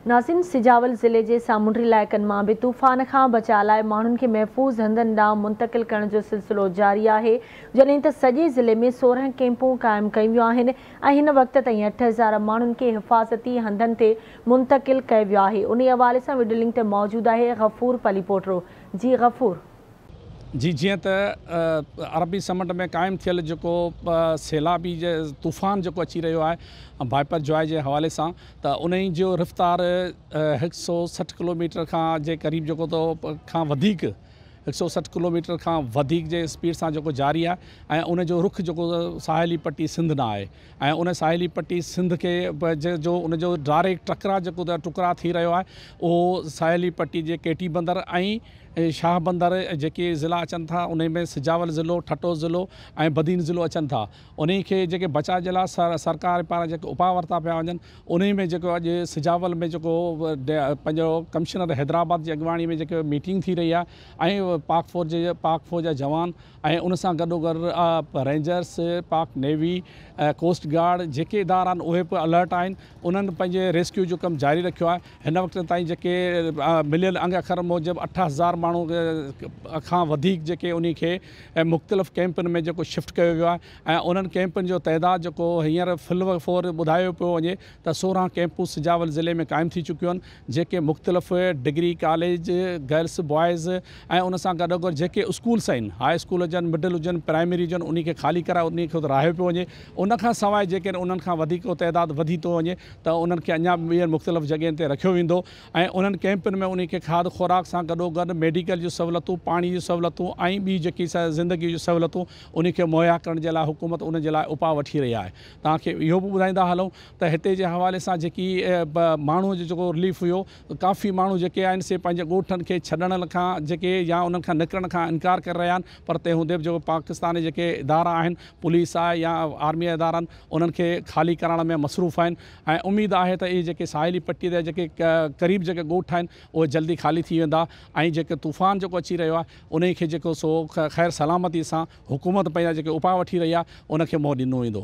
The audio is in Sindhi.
ناظرين سجاول ضلعي جي سامونڊي علائقن مان به طوفان کان بچاء لاء ماڻهن کي محفوظ هنڌن ڏانهن منتقل ڪرڻ جو سلسلو جاري آهي، جڏهن ته سڄي ضلعي ۾ 16 ڪيمپون قائم ڪيون ويون آهن ۽ هن وقت تائين 8000 ماڻهن کي حفاظتي هنڌن تي منتقل ڪيو ويو آهي. انهي حوالي سان وڊيو لنڪ تي موجود آهي غفور پليپوٽو. جي غفور. جي جيئن ته عربي سمنڊ ۾ قائم ٿيل جيڪو سيلابي طوفان جيڪو اچي رهيو آهي بائپر جواء جي حوالي سان ته انهي جو رفتار 160 ڪلوميٽر کان جي قريب جيڪو تو کان وڌيڪ 160 ڪلوميٽر کان وڌيڪ جي اسپيڊ سان جيڪو جاري آهي ۽ ان جو رخ جيڪو ساحلي پٽي سنڌ ڏانهن آهي ۽ ان ساحلي پٽي سنڌ کي جو ان جو ڊائريڪٽ ٽڪرا جيڪو ٽڪرا ٿي رهيو آهي اهو ساحلي پٽي جي ڪيٽي بندر ۽ شاهه بندر جيڪي ضلعا اچن ٿا انهي ۾ سجاول ضلعو، ٺٽو ضلعو ۽ بدين ضلعو اچن ٿا. انهي کي جيڪي بچاء جي لاء سرڪار پاران جيڪي اپاء ورتا پيا وڃن انهي ۾ جيڪو اڄ سجاول ۾ جيڪو پنهنجو ڪمشنر حيدرآباد جي اڳواڻي ۾ جيڪي ميٽنگ ٿي رهي آهي ۽ پاڪ فوج پاڪ فوج جا جوان ۽ ان سان گڏوگڏ رينجرس، پاڪ نيوي، ڪوسٽ گارڊ جيڪي ادارا آهن اهي به الرٽ آهن انهن پنهنجي ريسڪيو جو ڪم جاري رکيو آهي. هن وقت تائين جيڪي مليل انگ اکر موجب 8000 ماڻهو کان وڌيڪ جيڪي انهي کي مختلف ڪئمپن ۾ جيڪو شفٽ ڪيو ويو آهي ۽ انهن ڪئمپن جو تعداد جيڪو هينئر في الفور ٻڌايو پيو وڃي ته 16 ڪئمپون سجاول ضلعي ۾ قائم ٿي چڪيون آهن جيڪي مختلف ڊگري ڪاليج گرلس بوائز ۽ ان سان گڏوگڏ جيڪي اسڪولس آهن هاء اسڪول هجن مڊل هجن پرائمري هجن انهي کي خالي ڪرائي انهي کي رهايو پيو وڃي ان کان سواء جيڪڏهن انهن کان وڌيڪ تعداد وڌي ٿو وڃي ته انهن کي اڃا به ٻين مختلف جڳهين تي رکيو ويندو ۽ انهن ڪئمپن ۾ انهن کي کاڌ خوراڪ سان گڏوگڏ ميڊيڪل جون سهولتون، پاڻي جون سهولتون ۽ ٻي جيڪي زندگي جون سهولتون انهن کي مهيا ڪرڻ جي لاء حڪومت انهن جي لاء اپاء وٺي رهي آهي. توهان کي اهو به ٻڌائيندا هلون ته هتي جي حوالي سان جيڪي ماڻهو جو جيڪو رليف هيو ڪافي ماڻهو جيڪي آهن سي پنهنجي ڳوٺن کي ڇڏڻ کان جيڪي يا انهن کان نڪرڻ کان انڪار ڪري رهيا آهن پر تنهن هوندي به جيڪو پاڪستان جي جيڪي ادارا آهن پوليس آهي يا آرمي جا ادارا آهن انهن کي خالي ڪرائڻ ۾ مصروف آهن ۽ اميد آهي ته اهي جيڪي ساحلي پٽي جا جيڪي قريب جيڪي ڳوٺ آهن اهي جلدي خالي ٿي ويندا ۽ جيڪي طوفان جيڪو اچي رهيو آهي انهي کي جيڪو سو خير سلامتي سان حڪومت پنهنجا جيڪي اپاء وٺي رهي آهي ان کي منهن ڏنو ويندو.